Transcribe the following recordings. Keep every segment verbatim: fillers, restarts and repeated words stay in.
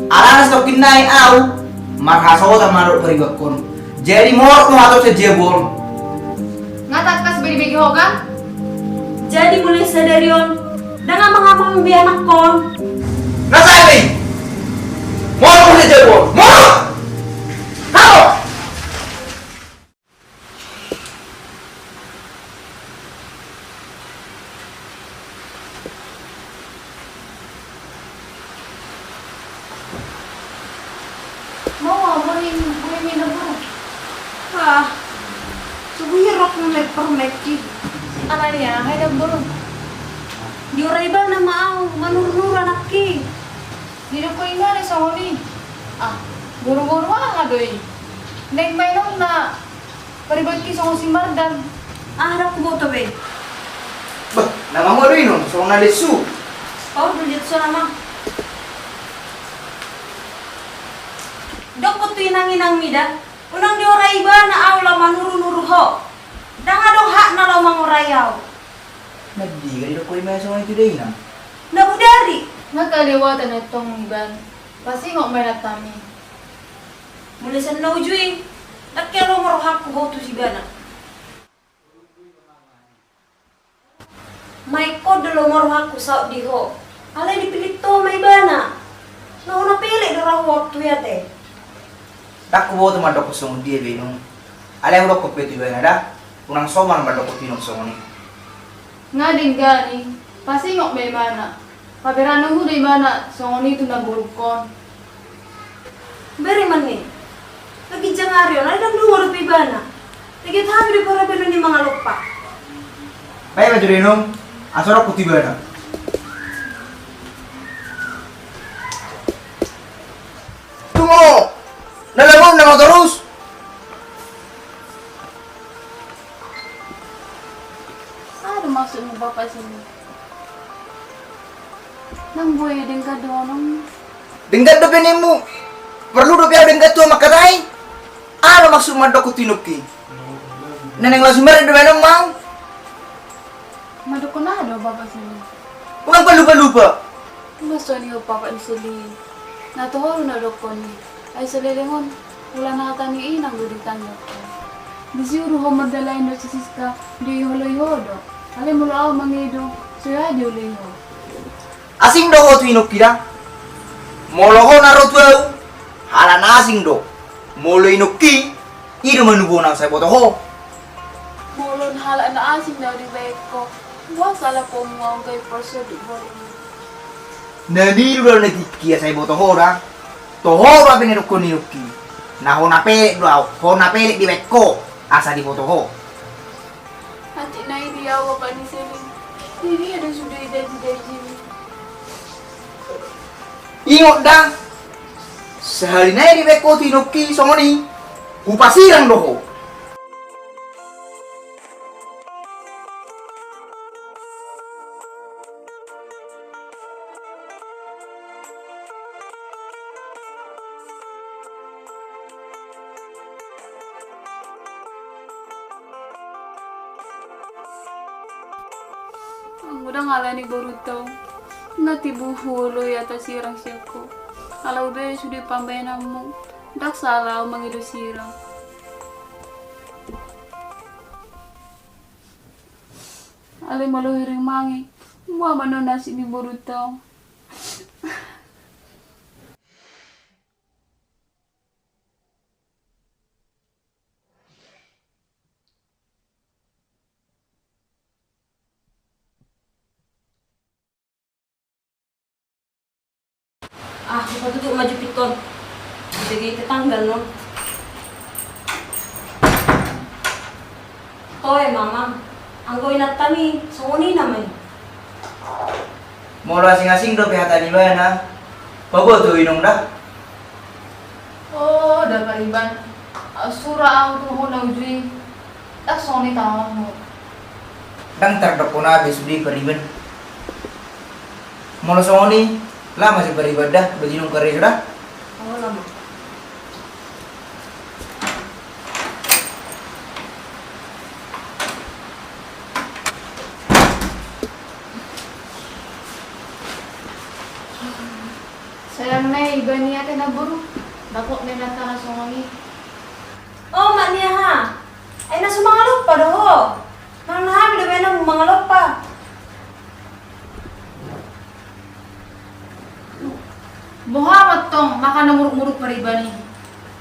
Alana sitongkin nai au marhasohotan ma dohot paribankon. Jadi morot ma hatop sian jabol. Nga tangkas be dibege ho kan? Jadi mulai sadari on ndang amang-amang be anakkon. Na sae be i. Morot ma sian jabol. Morot. Halo. Mau, mau ni, mau ni na buru. Ah, subuhi rok na permeki. Alani aha i na buru? Diorai ibana ma au manuru-nuru anakki. Didok ho ibana songon i. Ah, boru-boru aha do i? Naeng ma inongna paribanki songon si Mardan. Aha do huboto be. Bah, na mago do inong songon na lesu. Paur do liat so nama. Dokkon tu inang-inangmi da, unang diorai ibana au laho manuru-nuru ho. Ndang adong hakna laho mangorai au. Nadi ga didok ho ibana songon i tu da inang? Na bodari. Nga kalewatan antong iban. Pasingot ma inantami. Mulai sian na uju i, ndang hea lomo rohangku ho tu ibana. Maingkon do lomo rohangku saut di ho. Alai dipillit ho ma ibana. Na hona pelek do ra ho waktu i ate. Ndang huboto mandokkon songon dia be inong. Alai hudokkon pe tu ibana da. Unang somal mandokkon tu inong songon i. Nga denggan i, pasingot ma ibana. Paberanonmu do ibana songon i tu namborungkon. Bere ma ni. Lagi jangari on, alai ndang dungo dope ibana. Lagi hami do parabenon ni mangalompa. Bae ma jo da inong, asa dokkon tu ibana. Tunggu. Na lagu na mau terus. Aha do maksudmu bapak sini? Nang bue denggan do onong. Denggan dope nimmu. Perlu dope au denggan tu mangkatai? Aha do maksudmu mandok tu inongki? Na naeng langsung meret do baenon mau. Mandokkon aha do bapak sini? Unang palupa-lupa. Ima songon i ho bapak ni seli. Na toho do na dokkon i. Ai saleleng on, ula na hata ni inang do ditangihon. Disi uru ho mardalain do si Siska, dioloi ho do. Alai molo au mangido, so hea dioloi ho. Asing do ho tu inongki da. Molo ho na ro tu au, halak na asing do. Molo inongki, i do manubona sai boto ho. Molo halak na asing do dibaen ho, boasa lapomu au gabe parsonduk borngin? Na niru do na tingki asa diboto ho da. Toho do ape na dokkon ni inongki. Na hona pelek do au, hona pelek dibaen ho asa diboto ho. Atik na i di au bapak ni seleng. Di dia do sude janji-janjimi? Ingot da. Sahali na i dibaen ho tu inongki songon i, hupasirang do ho. Anggo ndang alani borunta on, nga tibu huoloi hata sirang sian ho. Ala hubaen sude pambaenanmu, ndang sala au mangido sirang. Alai molo hirimangi, mua ma non nasib ni borunta on. Ah, hupatutup ma jo pinton. Dibege tetangga non. Toe mamang, anggo inantami songon i nama i. Molo asing-asing dope hata ni ibana, paboa tu inong da. Oh da pariban, sura au tu ho na uju i. Ndang songon i taon ho. Ndang tardokkon be sude pariban. Molo songon i, laho ma sian pariban da, uda jinungkar i suda. Oh, laho ma. Sayang ne, Ibani ate na boru, dapot na inanta na songon i. O, mak ni aha? Ai na so mangalompa do ho. Manang na hami do baenonmu mangalompa. Boha ma tong maka na muruk-muruk pariban i.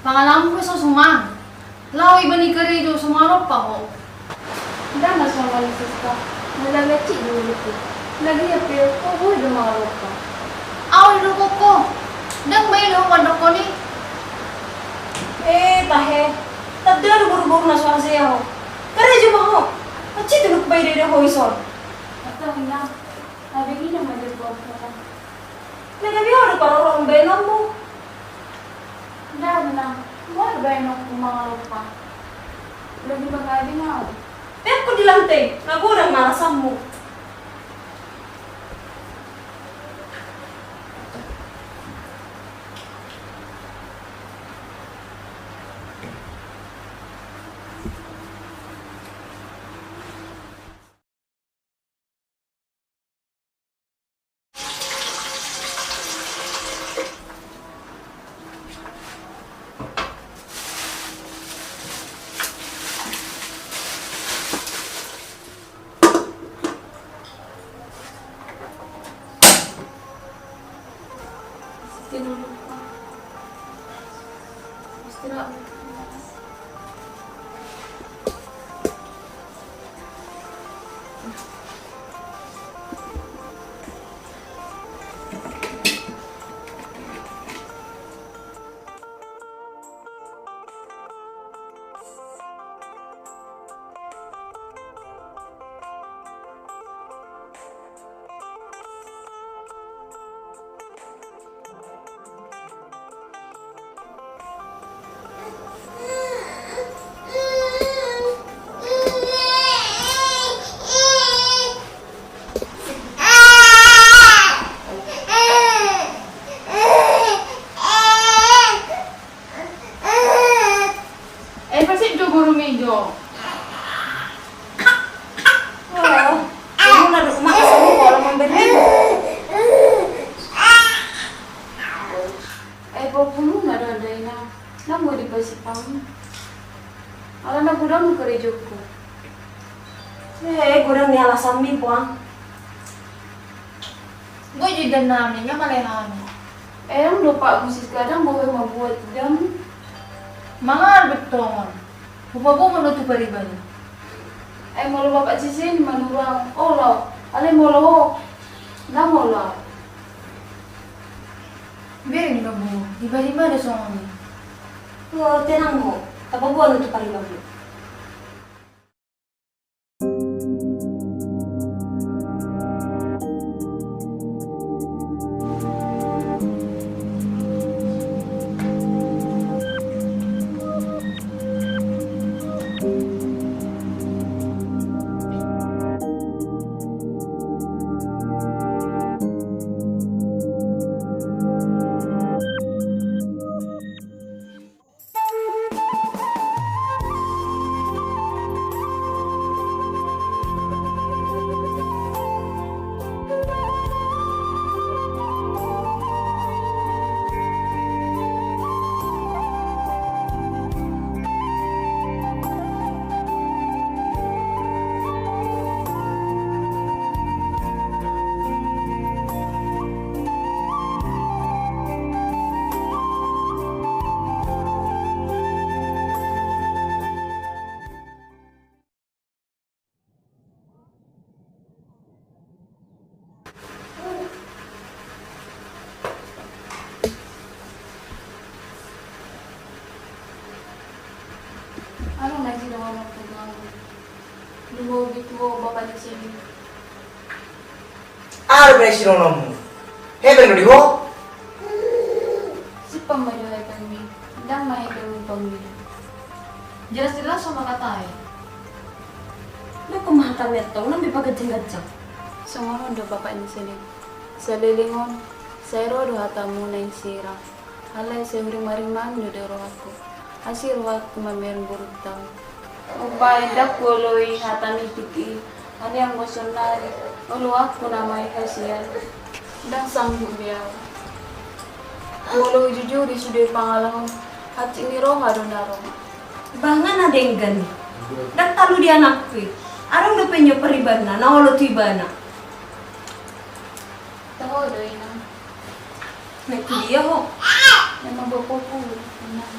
Pangalaman pe so suman. Laho ibani karejo so mangalompa ho. Ndang na songon i, Siska. Na lagi ancik do ulungku. Lagi ia pe ho boi do mangalompa. Au do dokkon ho. Ndang baen ho mandokkon i. E tahe. Tanda do boru-boru na so hasea ho. Karejo ma ho. Ancik do ulungku baen ida-ida ho ison. Atau inang. Abeg inang ma jo buat ho. Na gabe ho do parorot baenonmu. Ndang, ndang. Boha do baenonku mangalompa? Lobi mangading au. Peakku di lantai, na godang ma alasanmu. Eh, pasip jo boru mi jo. Oh, kamu na duk mak sama bola memberi. Eh, pokoknya na ada ada ina. Nang mau dipasipang. Ala na godang karejoku. Eh, godang ni alasanmi puang. Boi jo idaon nami, nga male hami. Emang do pak musis kadang boi mambuat idam. Mangan betongan. Hupaboa ma ho tu pariban i. Ai molo bapak sisi ni manurang, olo, alai molo ho, na molo. Biarin ma bo, ibari ma do songon i. Ho, tenang ho, tapaboa ma ho tu pariban i. Anu na sidonganonku tu ahu. Lumobi tu ho bapa ni si Emi. Aha do pe na sidonganonmu? Hepeng do di ho? Simpang ma jo hepengmi. Ndang ma hepeng umpangmi. Jelas-jelas ho ma hatahi. Dokkon ma hatami antong, nang pe paganjang-ganjang. Songon on do bapa ni si Emi. Saleleng on, sai ro do hatamu naeng sirang. Alai sai hurima-rimaan do rohangku. Asi rohangku mamereng borunta on. Umbahen ndang huoloi hata mitik i. Alai anggo saonnari, oloanku nama i hasian. Ndang sanggup be ahu. Molo hujujuri sude pangalahon, hansit ni roha do na ro. Bah, nga na denggan i. Ndang talu di anakku i. Adong dope nian paribanna na olo tu ibana. Toho do, Inang. Naeng tu dia ho? Naeng mamboan kopi, Inang.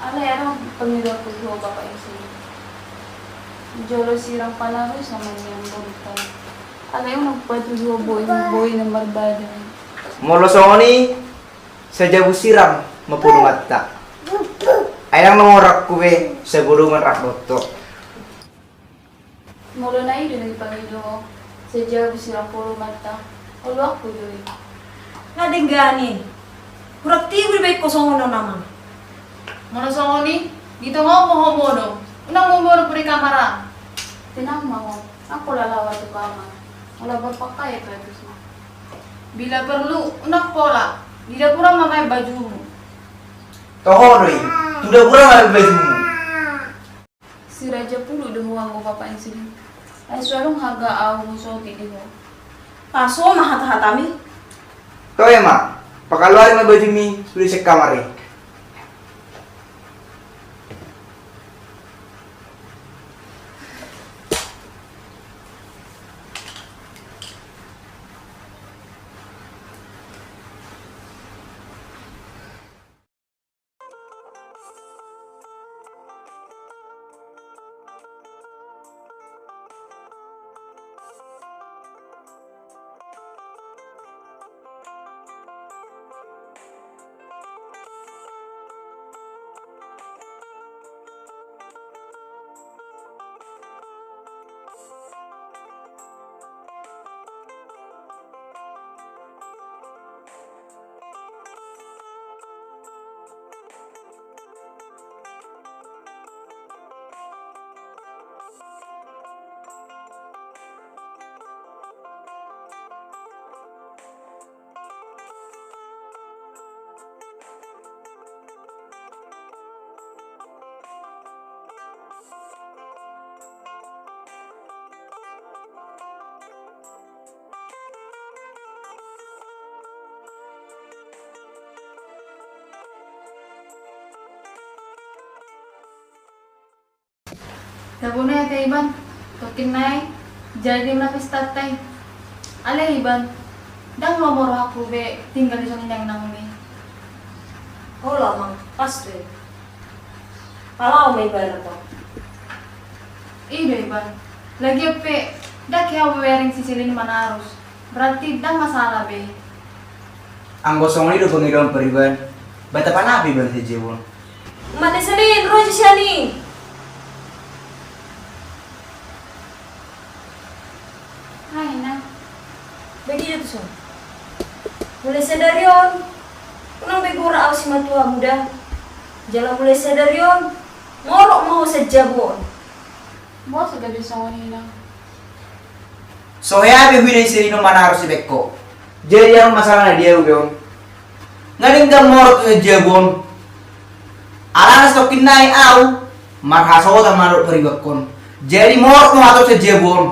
Alai adong pangidoanku tu ho, Bapak Insinyur. Jolo sirang panarus nama nian boruta. Alai unang patudu ho boi, boi na marbada. Molo songon i, sai jabu sirang ma polumanta. Ai ndang na morang hu be, sai bodo manrap dohot ho. Molo na i do na dipangido ho, sai jabu sirang polumanta, oloanku do i. Nga denggan i. Hurang tibu dibaen ho songon on, Amang. Molo songon i, di tongamu ho mono. Unang ho mono pudi kamar an. Tenang ma ho, ndang pola laho ahu tu kamar. Molo berpakaian batusna. Bila perlu, unang pola. Di dapur an ma maen bajumu. Toho do i, tu dapur an ma maen bajumu. Si Raja Pulu do ho anggo, Bapak Insinyur. Ai so adong harga ahu husotik di ho. Paso ma hata-hatami. Toe ma, pakaluari ma bajumi sude sian kamar i. Tabo ni ate Iban, tongkin nai jadi ma pestanta i. Alai Iban, ndang lomo rohangku be tinggal di son inang-inangmu i. Olo Amang, pas do i. Palaho ma ibana to. I do Iban, lagian pe ndang hea ubereng si Selin manarus. Berarti ndang masalah be. Anggo songon i do pangidoan pariban, bata panapi Iban si Jebon. Mate Selin, ro jo sian i. Hai, Nang. Bagi jo tu son. Mulai sadari on, unang be gora ahu simatuamu da. Jala mulai sadari on, morok ma ho sian jabu on. Boasa gabe songon i, Nang? So hea be huida i Selin on manarus dibaen ho. Jadi adong masalah na dia ube on. Nga denggan morot tu sian jabu on. Alana sitongkin nai ahu marhasohotan ma dohot paribanhon. Jadi morot ma ho tu sian jabu on.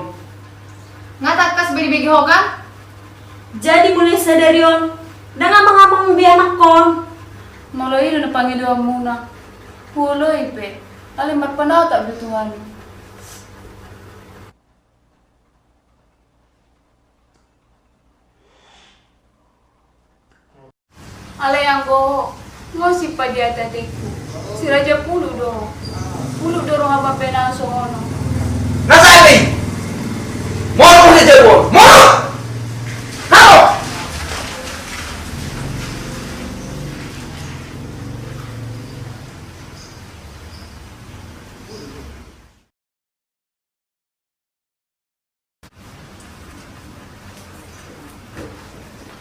Nga tangkas be dibege ho kan? Jadi mulai sadari on, ndang amang-amangmu be anakkon. Molo i do na pangidoanmuna, huoloi pe, alai marpanatap do Tuhan. Alai anggo ho, nga ho simpatiate-atengku. Si Raja Pulu do ho. Pulu do roha bapena songon on. Na sae be i! Molo muse jabu on! Molo! Halo!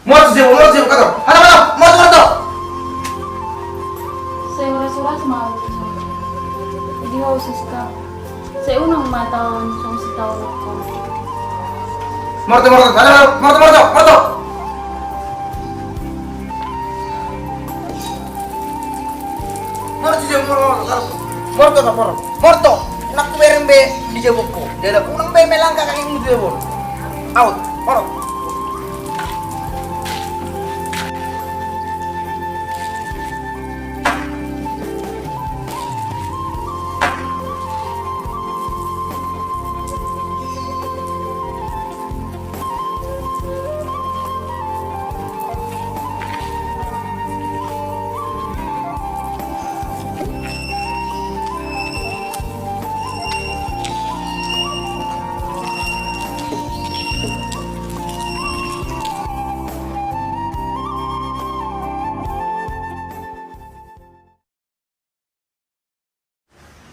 Morot tu jabu, morot tu jabu, kato. Kato, kato, morot, morot, kato. Sai horas-horas ma ahu tu son. Jadi ho Siska, sai unang ma taon songon sitaonon ho. Morot, morot, kato, morot, morot, morot. Morto dia, morto, morto. Morto na, morto. Morto. Nang hubereng be di jabongku. Dia ada kunang be melangkah kakimu dia, bor. Out. Morto.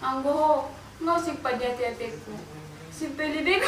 Anggo ho, nga usik padiate-atengku. Simpeli be.